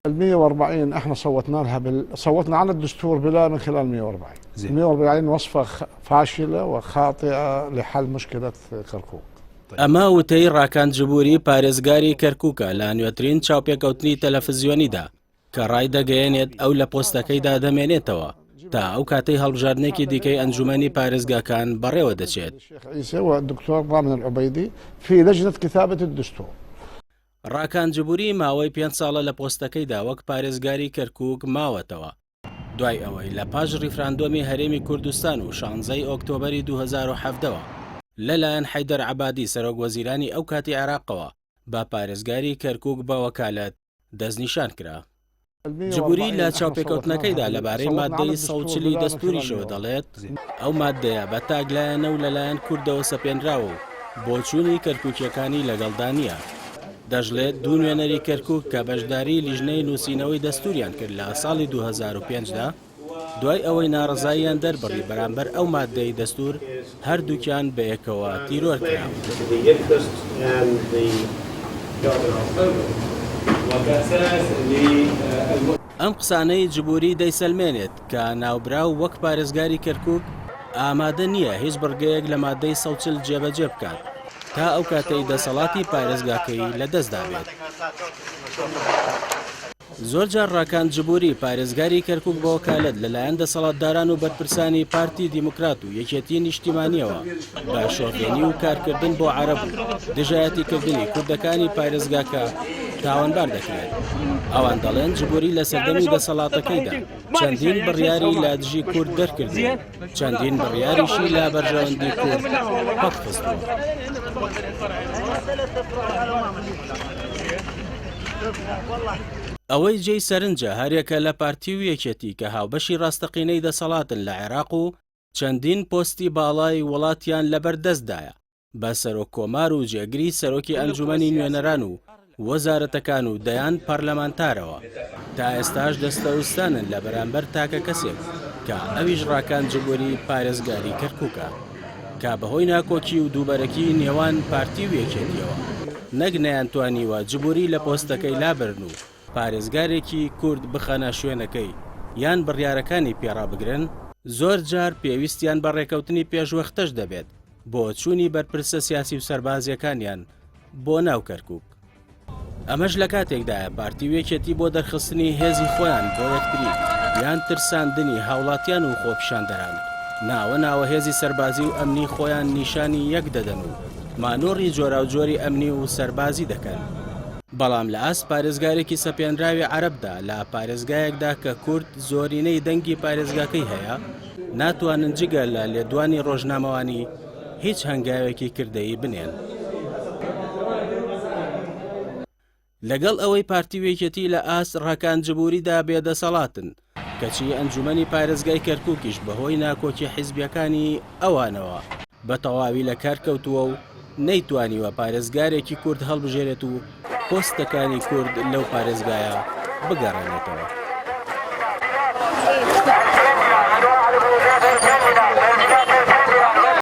ال 140 احنا صوتنا لها بال... صوتنا على الدستور بلا من خلال 140. زين. 140 وصفة خ... فاشلة وخاطئة لحل مشكلة كركوك. ئەمە وتەی ڕاکان جبوری پارێزگاری کەرکوکە لە نوێترین چاوپێکەوتنی تەلەفزیۆنیدا کە ڕایدەگەیەنێت ئەو لە پۆستەکەیدا دەمێنێتەوە تا ئەو کاتەی هەڵبژاردنێکی دیکەی ئەنجومەنی پارێزگاکان بەڕێوە دەچێت. الشيخ عيسى والدكتور ضامن العبيدي في لجنة كتابة الدستور. ڕاکان جبوری ماوەی پێنج ساڵە لە پۆستەکەیدا وەک پارێزگاری کەرکوک ماوەتەوە، دوای ئەوەی لە پاش ڕیفراندۆمی هەرێمی کوردستان و شانزەی ئۆکتۆبەری 2017 وە لەلایەن حەیدەر عەبادی سەرۆک وەزیرانی ئەو کاتی عێراقەوە بە پارێزگاری کەرکوک بە وەکالەت دەستنیشان کرا. جبوری لە چاوپێکەوتنەکەیدا لەبارەی ماددەی 140 ی دەستووریشەوە دەڵێت، ئەو ماددەیە بە تاکلایەنە و لەلایەن کوردەوە سەپێنراوە و بۆچوونی کەرکووکییەکانی لەگەڵدا نییە. دەشڵێت، دوو نوێنەری کەرکووک کە بەشداریی لیژنەی نووسینەوەی دەستووریان کرد لە ساڵی 2005 دا، دوای ئەوەی ناڕەزاییان دەربڕی بەرامبەر ئەو ماددەی دەستوور، هەردووکیان بەیەکەوە تیرۆر کران. ئەم قسانەی جبوری دەیسەلمێنێت کە ناوبراو وەک پارێزگاری کەرکوک ئامادە نییە هیچ بڕگەیەک لە ماددەی 140 جێبەجێ بکات تا ئەو کاتەی دەسەڵاتی پارێزگاکەی لەدەستدا بێت. زۆرجار ڕاکان جبوری، پارێزگاری کەرکوک بە وەکالەت لەلایەن دەسەڵاتداران و بەرپرسانی پارتی دیموکرات و یەکێتی نیشتیمانیەوە بە شۆڤێنی و کارکردن بۆ عەرەب و دژایەتیکردنی کوردەکانی پارێزگاکە تاوانبار دەکرێت. ئەوان دەڵێن جبوری لە سەردەمی دەسەڵاتەکەیدا چەندین بڕیاری لە دژی کورد دەرکردووە و چەندین بڕیاریشی لە بەرژەوەندی کورد پەکخستووە. ئەوەی جێی سەرنجە هەریەکە لە پارتی و یەکێتی کە هاوبەشی ڕاستەقینەی دەسەڵاتن لە عێراق و چەندین پۆستی باڵای وڵاتیان لەبەردەستدایە بە سەرۆک کۆمار و جێگری سەرۆکی ئەنجومەنی نوێنەران و وەزارەتەکان و دەیان پەرلەمانتارەوە تا ئێستاش دەستەوستانن لە بەرامبەر تاکە کەسێک کە ئەویش ڕاکان جبوری پارێزگاری کەرکوکە کە بەهۆی ناکۆکی و دووبەرەکی نێوان پارتی و یەکێتیەوە نەک نەیانتوانیوە جبوری لە پۆستەکەی لابەرن و پارێزگارێکی کورد بخەنە شوێنەکەی یان بڕیارەکانی پێڕابگرن، زۆر جار پێویستیان بە ڕێکەوتنی پێشوەختەش دەبێت بۆ چوونی بەرپرسە سیاسی و سەربازیەکانیان بۆ ناو کەرکوک. ئەمەش لە کاتێکدایە پارتی و یەکێتی بۆ دەرخستنی هێزی خۆیان بۆ یەکتری یان ترساندنی هاوڵاتیان و خۆپیشاندەران ناوە ناوە هێزی سەربازی و ئەمنی خۆیان نیشانی یەک دەدەن و مانۆڕی جۆراوجۆری ئەمنی و سەربازی دەکەن. بەڵام لە ئاست پارێزگارێکی سەپێنراوی عەرەبدا لە پارێزگایەکدا کە کورد زۆرینەی دەنگی پارێزگاکەی هەیە ناتوانن جگە لە لێدوانی ڕۆژنامەوانی هیچ هەنگاوێکی کردەیی بنێن. لەگەڵ ئەوەی پارتی و یەکێتی لە ئاست ڕاکان جبوریدا بێدەسەڵاتن، کەچی ئەنجومەنی پارێزگای کەرکوکیش بەهۆی ناکۆکی حیزبیەکانی ئەوانەوە بە تەواوی لە کار کەوتووە و نەیتوانیوە پارێزگارێکی کورد هەڵبژێرێت و پۆستەکانی کورد لەو پارێزگایە بگەڕێنێتەوە.